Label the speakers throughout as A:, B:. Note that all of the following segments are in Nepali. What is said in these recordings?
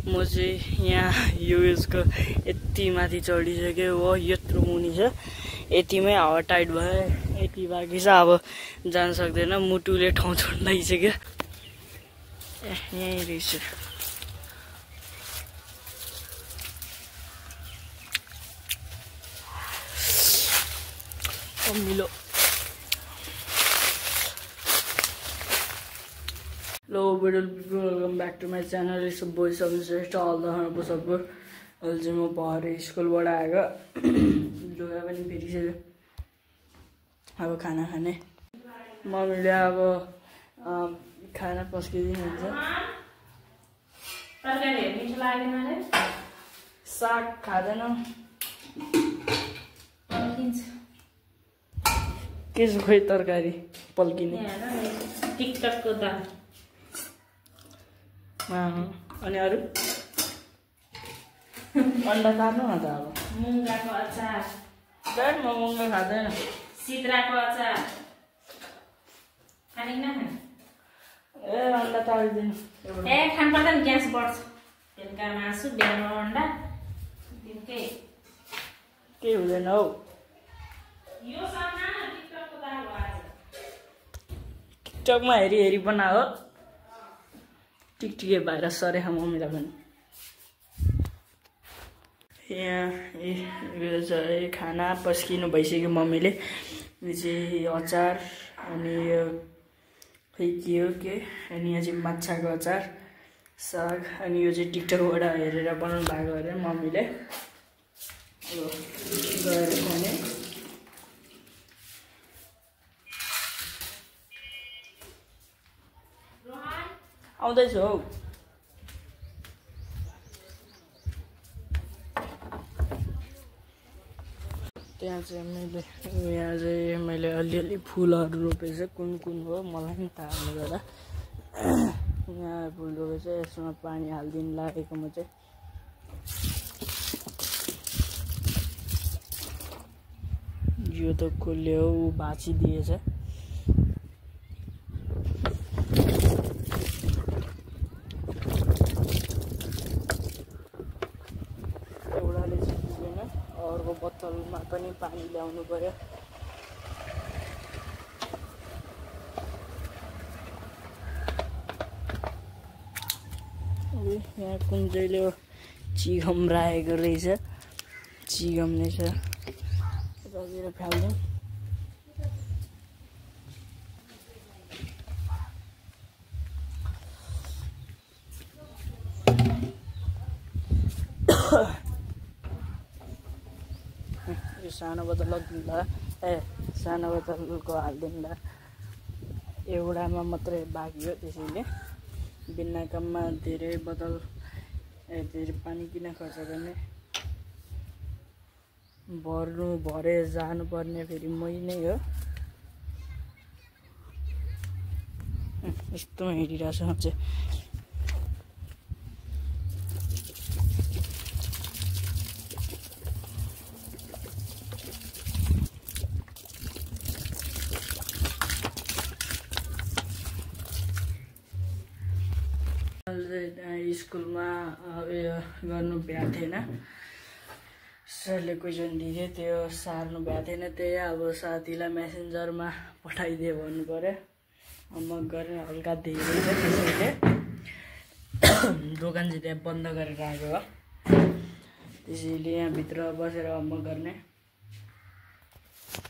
A: म चाहिँ यहाँ यो यसको यति माथि चढिसक्यो हो, यत्रो मुनि छ। यतिमै हावा टाइट भयो, यति बाँकी छ। अब जान सक्दैन, मुटुले ठाउँ छोड्न लागिसक्यो। यहीँ रहेछ। मिलो Hello beautiful people, welcome back to my channel. It's a boy Sabinश्रेष्ठ all the humble support. अहिले चाहिँ म भरे स्कुलबाट आएको, लुगा पनि फेरिसक्यो। अब खाना खाने। मम्मीले अब खाना पस्किदिनुहुन्छ।
B: तरकारी मिठो लाग्दैन रे?
A: साग खाँदैन।
B: पल्किन्छ।
A: के खोइ तरकारी पल्किने।
B: टिकटकको दाल।
A: अनि अरू अन्डा खानु न त। अब
B: मुङ्गाको अचार।
A: म मुङ्गा खाँदैन।
B: सिद्राको अचार खाने न खाने?
A: ए अन्डा तालिदिनु।
B: ए खानु पर्दैन, ग्यास बढ्छ। बेलुका मासु, बिहान अन्डा, दिनकै
A: के हुँदैन हौ।
B: यो सामान टिकटकको दाल हो आज।
A: टिकटकमा हेरी हेरी बनायो। टिकटिके बाहिर सरे मम्मीलाई पनि। यहाँ खाना पस्किनु भइसक्यो मम्मीले। यो चाहिँ अचार, अनि यो खै के हो के, अनि यहाँ चाहिँ माछाको अचार, साग, अनि यो चाहिँ टिकटकबाट हेरेर बनाउनु भएको अरे मम्मीले। अब गएर खाने। आउँदैछु हौ। यहाँ चाहिँ मैले अलिअलि फुलहरू रोपेछ। कुन कुन हो मलाई पनि थाहा हुने गर्दा यहाँ फुल रोपेछ। यसमा पानी हालिदिनु लागेको म चाहिँ। यो त कसले हो भाँचिदिएछ। बोतलमा पनि पानी ल्याउनु पर्यो। यहाँ कुन चाहिँले चिगम राखेको रहेछ। चिगम नै छ। रगेर फ्याल्दिउँ। सानो बोतल लगिदिउँला। सानो बोतलको हालिदिउँला। एउटामा मात्रै बाँकी हो, त्यसैले बिना काममा धेरै बोतल धेरै पानी किन खर्च गर्ने। भरे जानुपर्ने फेरि मै नै हो। यस्तो हिँडिरहेछ चाहिँ। स्कुलमा उयो गर्नु भ्याएको थिएन। सरले क्वेसन दिन्थ्यो, त्यो सार्नु भएको थिएन। त्यही अब साथीलाई मेसेन्जरमा पठाइदियो भन्नु पर्यो। होमवर्क गरेर हल्का धेरै छ, त्यसैले दोकान चाहिँ त्यहाँ बन्द गरेर आएको हो। त्यसैले यहाँभित्र बसेर होमवर्क गर्ने।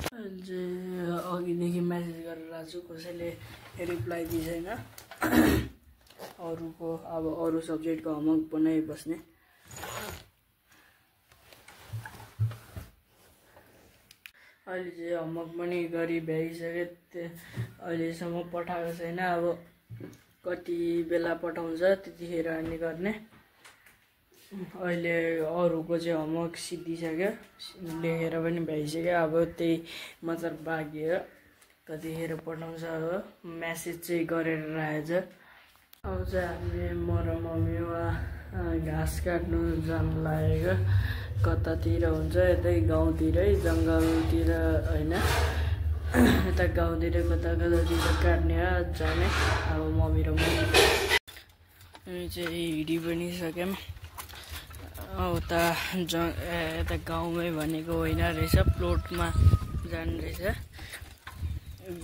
A: अहिले चाहिँ अघिदेखि मेसेज गरेर आएको छु, कसैले रिप्लाई दिँदैन। अरूको अब अरू सब्जेक्टको होमवर्क बनाइबस्ने। अहिले चाहिँ होमवर्क पनि गरी भ्याइसक्यो। अहिलेसम्म पठाएको छैन। अब कति बेला पठाउँछ त्यतिखेर अनि गर्ने। अहिले अरूको चाहिँ होमवर्क सिद्धिसक्यो, लेखेर पनि भ्याइसक्यो। अब त्यही मात्र बाँकी हो, कतिखेर पठाउँछ। अब म्यासेज चाहिँ गरेर राखेछ। अब चाहिँ हामीले म र मम्मी घाँस काट्नु जानु लागेको। कतातिर हुन्छ, यतै गाउँतिरै, जङ्गलतिर होइन, यता गाउँतिर कता कतातिर काट्ने जाने। अब मम्मी र म हामी चाहिँ हिँडी पनि सक्यौँ उता यता गाउँमै भनेको होइन रहेछ प्लोटमा जानु रहेछ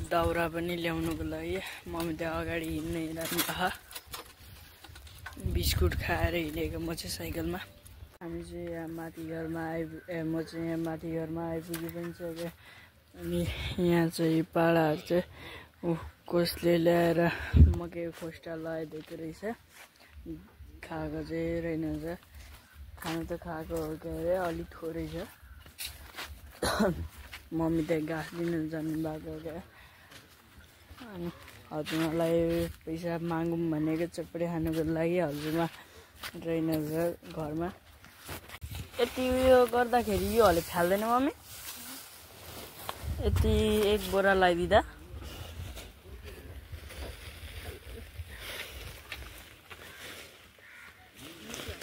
A: दाउरा पनि ल्याउनुको लागि मम्मी त्यहाँ अगाडि हिँड्ने हिँड्नु भए बिस्कुट खाएर हिँडेको म चाहिँ साइकलमा हामी चाहिँ यहाँ माथि घरमा म चाहिँ यहाँ माथि घरमा आइपुगे पनि सक्यो अनि यहाँ चाहिँ पाडाहरू चाहिँ कसले ल्याएर मकैको खोस्टा लगाइदिएको रहेछ खाएको चाहिँ रहेनछ खानु त खाएको हो के अरे अलिक थोरै छ मम्मी त घाँस दिनु जानुभएको क्या अनि हजुरलाई पैसा मागौँ भनेको चप्पे खानुको लागि हजुरमा रहेनछ घरमा यति उयो गर्दाखेरि यो हले फाल्दैन मम्मी यति एक बोरा लगाइदिँदा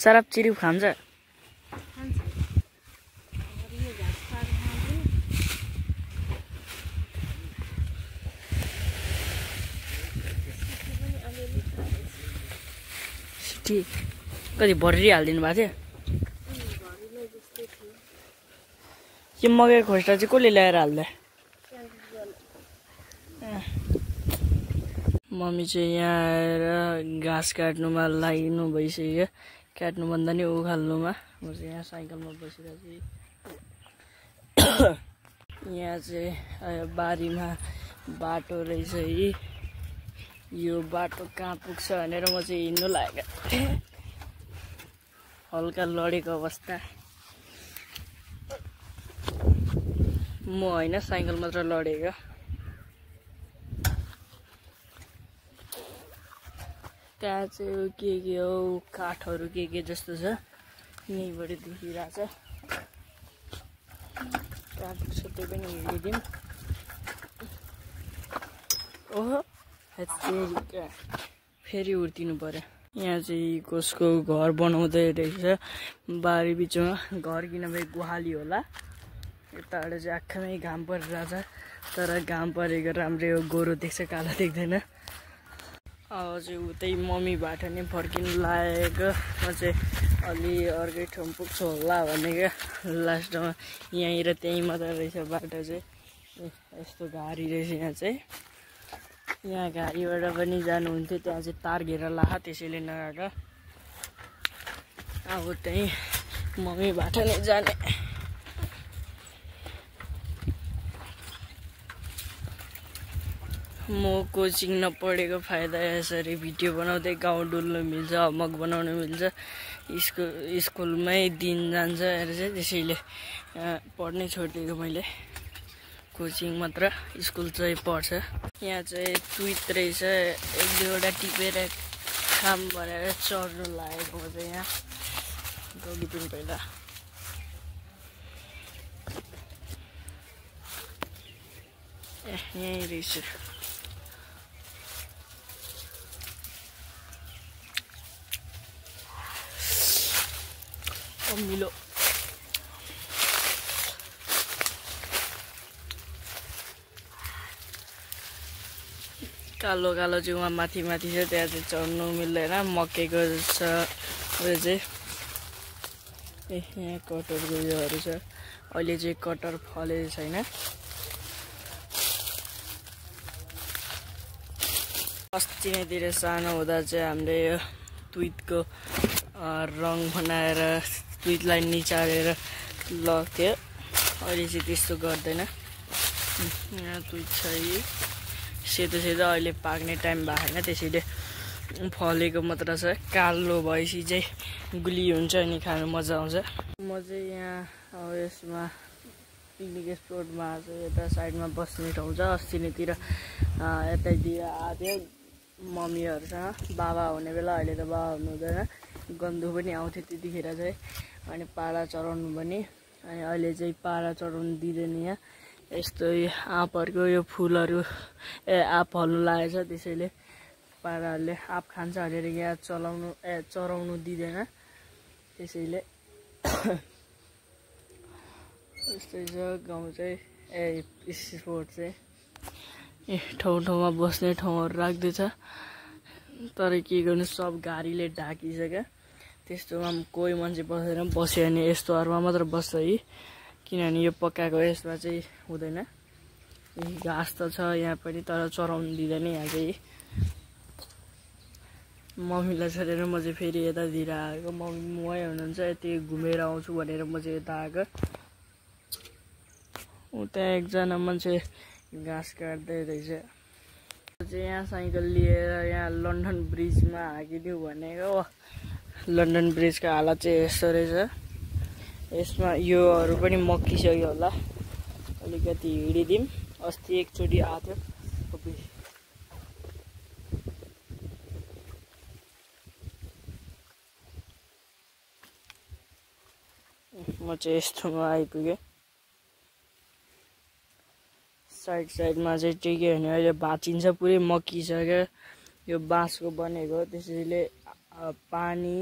A: चराप चिरिप खान्छ कति भर्री हालिदिनु भएको थियो यो मकैको खोस्टा चाहिँ कसले ल्याएर हाल्दा मम्मी चाहिँ यहाँ आएर घाँस काट्नुमा लाग्नु भइसक्यो काट्नुभन्दा नि उखाल्नुमा म चाहिँ यहाँ साइकलमा बसिरहेको छु यहाँ चाहिँ बारीमा बाटो रहेछ है यो बाटो कहाँ पुग्छ भनेर म चाहिँ हिँड्नु लागेको थिएँ हल्का लडेको अवस्था म होइन साइकल मात्र लडेको त्यहाँ चाहिँ के हो काठहरू के जस्तो छ यहीँबाट देखिरहेछ काठ छ त्यो पनि हेरिदिउँ ओहो फेरि उर्तिनु पर्यो यहाँ चाहिँ कसको घर बनाउँदै रहेछ बारी बिचमा घर किनभने गुहाली होला यताबाट चाहिँ आँखामै घाम परिरहेछ तर घाम परेको राम्रै हो गोरो देख्छ कालो देख्दैन अब चाहिँ उतै मम्मीबाट नै फर्किनु लागेको म चाहिँ अलि अर्कै ठाउँ पुग्छु होला भनेको लास्टमा यहीँ र त्यहीँ मात्र रहेछ बाटो चाहिँ यस्तो घारी रहेछ यहाँ चाहिँ यहाँ घारीबाट पनि जानुहुन्थ्यो त्यहाँ चाहिँ तार घेरा लाख त्यसैले नगएको अब त्यहीँ मम्मीबाट नै जाने म कोचिङ नपढेको फाइदा यसरी भिडियो बनाउँदै गाउँ डुल्नु मिल्छ होमवर्क बनाउनु मिल्छ स्कुलमै दिन जान्छ चाहिँ त्यसैले पढ्नै छोडेको मैले कोचिङ मात्र स्कुल चाहिँ पढ्छ यहाँ चाहिँ ट्विट रहेछ एक दुईवटा टिपेर खाम भनेर चढ्नु लागेको म चाहिँ यहाँ गइदिउँ पहिला यहीँ रहेछ मिलो कालो कालो चाहिँ उहाँ माथि माथि छ त्यहाँ चाहिँ चढ्नु मिल्दैन मकैको छ उयो चाहिँ यहाँ कटरको उयोहरू छ अहिले चाहिँ कटर फलेको छैन अस्ति नैतिर सानो हुँदा चाहिँ हामीले यो तुइतको रङ बनाएर तुइतलाई निचारेर लग्थ्यो अहिले चाहिँ त्यस्तो गर्दैन यहाँ तुइत छ यी सेतो सेतो अहिले पाक्ने टाइम भएको छैन त्यसैले फलेको मात्र छ कालो भएपछि चाहिँ गुली हुन्छ अनि खानु मजा आउँछ म चाहिँ यहाँ अब यसमा पिकनिक स्पोटमा आएको यता साइडमा बस्ने ठाउँ छ अस्ति नैतिर यतैतिर आएको थियो मम्मीहरूसँग बाबा हुने बेला अहिले त बाबा हुनु हुँदैन गन्धु पनि आउँथ्यो त्यतिखेर चाहिँ अनि पारा चढाउनु पनि अनि अहिले चाहिँ पारा चढाउनु दिँदैन यहाँ यस्तो आँपहरूको यो फुलहरू आँप फल्नु लागेको छ त्यसैले पाराहरूले आँप खान्छ भनेर यहाँ चराउनु दिँदैन त्यसैले यस्तै छ गाउँ चाहिँ स्पोट चाहिँ ठाउँ ठाउँमा बस्ने ठाउँहरू राख्दैछ तर के गर्नु सब गाडीले ढाकिसक्यो त्यस्तोमा कोही मान्छे बसेर बस्यो भने यस्तोहरूमा मात्र बस्छ है किनभने यो पकाएको यसमा चाहिँ हुँदैन घाँस त छ यहाँ पनि तर चराउनु दिँदैन यहाँ चाहिँ मम्मीलाई छोडेर म चाहिँ फेरि यतातिर आएको मम्मी मै हुनुहुन्छ यति घुमेर आउँछु भनेर म चाहिँ यता आएको उता एकजना मान्छे घाँस काट्दै रहेछ चाहिँ यहाँ साइकल लिएर यहाँ लन्डन ब्रिजमा हाकिदिउँ भनेको लन्डन ब्रिजको हालत चाहिँ यस्तो रहेछ यसमा योहरू पनि मक्किसक्यो होला अलिकति हिँडिदिउँ अस्ति एकचोटि आएको थियो म चाहिँ यस्तोमा आइपुगेँ साइडमा चाहिँ टेक्यो भने अहिले भाँचिन्छ पुरै मक्किसक्यो यो बाँसको बनेको त्यसैले पानी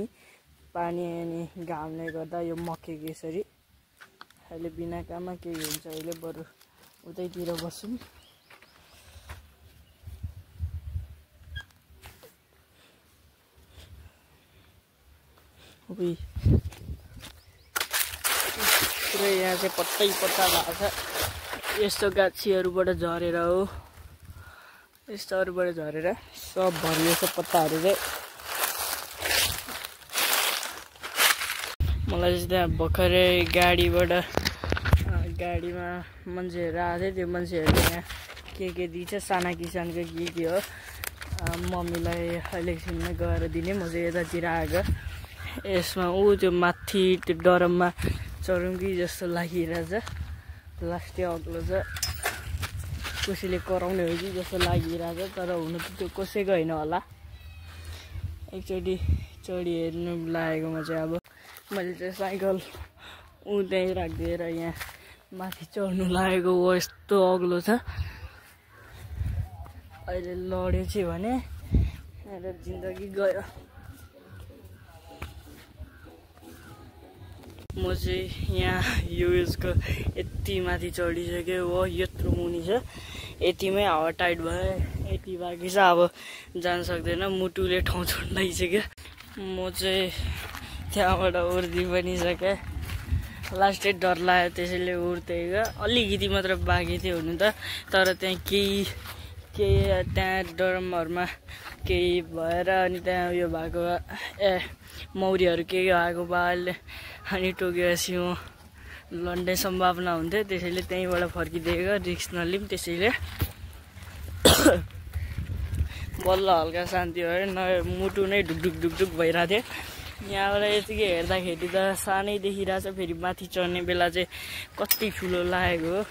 A: अनि घामले गर्दा यो मक्केको यसरी अहिले बिना काममा केही हुन्छ अहिले बरु उतैतिर बसौँ पुरै यहाँ चाहिँ पत्तै पत्ता भएको छ यस्तो गाछीहरूबाट झरेर हो यस्तोहरूबाट झरेर सब भरियो छ पत्ताहरू चाहिँ मलाई चाहिँ त्यहाँ भर्खरै गाडीमा मान्छेहरू आएको थियो त्यो मान्छेहरूले यहाँ के दिन्छ साना किसानको के हो मम्मीलाई इलेक्सनमा गएर दिने म चाहिँ यतातिर आएको यसमा त्यो माथि त्यो डरममा चढौँ कि जस्तो लागिरहेछ लास्टै अग्लो छ कसैले कराउने हो कि जस्तो लागिरहेछ तर हुनु त त्यो कसैको होइन होला एकचोटि चढी हेर्नु लागेको म चाहिँ अब मैले चाहिँ साइकल त्यहीँ राखिदिएर यहाँ माथि चढ्नु लागेको हो यस्तो अग्लो छ अहिले लड्यो चाहिँ भने मेरो जिन्दगी गयो म चाहिँ यहाँ युएसको यति माथि चढिसक्यो हो यत्रो मुनि छ यतिमै हावा टाइट भयो यति बाँकी छ अब जान सक्दैन मुटुले ठाउँ छोड्न लागिसक्यो म चाहिँ त्यहाँबाट उर्दि पनि सकेँ लास्टै डर लाग्यो त्यसैले उड्दै गयो अलिकति मात्र बाँकी थियो हुनु त तर त्यहाँ केही त्यहाँ डरमहरूमा केही भएर अनि त्यहाँ उयो भएको मौरीहरू केही आएको बालले अनि टोकेपछि म लड्ने सम्भावना हुन्थ्यो त्यसैले त्यहीँबाट फर्किदिएको रिस्क नलिउँ त्यसैले बल्ल हल्का शान्ति भयो मुटु नै ढुकढुक भइरहेको थियो यहाँबाट यतिकै हेर्दाखेरि त सानै देखिरहेछ फेरि माथि चढ्ने बेला चाहिँ कति ठुलो लागेको हो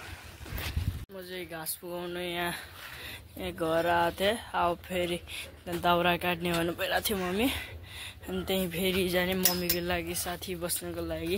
A: म चाहिँ घाँस पुगाउनु यहाँ घर आएको थिएँ अब फेरि दाउरा काट्ने भन्नु परिरहेको थियो मम्मी अनि त्यहीँ फेरि जाने मम्मीको लागि साथी बस्नुको लागि